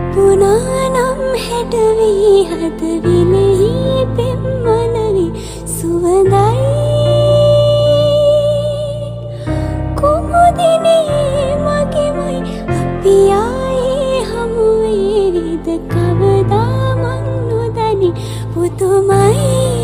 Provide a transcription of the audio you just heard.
ඉපුණා නම් හැඩවී හද විලෙහි පෙම්මලවි සුවඳයි. කුමුදිනේ මගේමයි, අපි ආයේ හමු වේවිද කවදා මං නොදනි, පුදුමයි.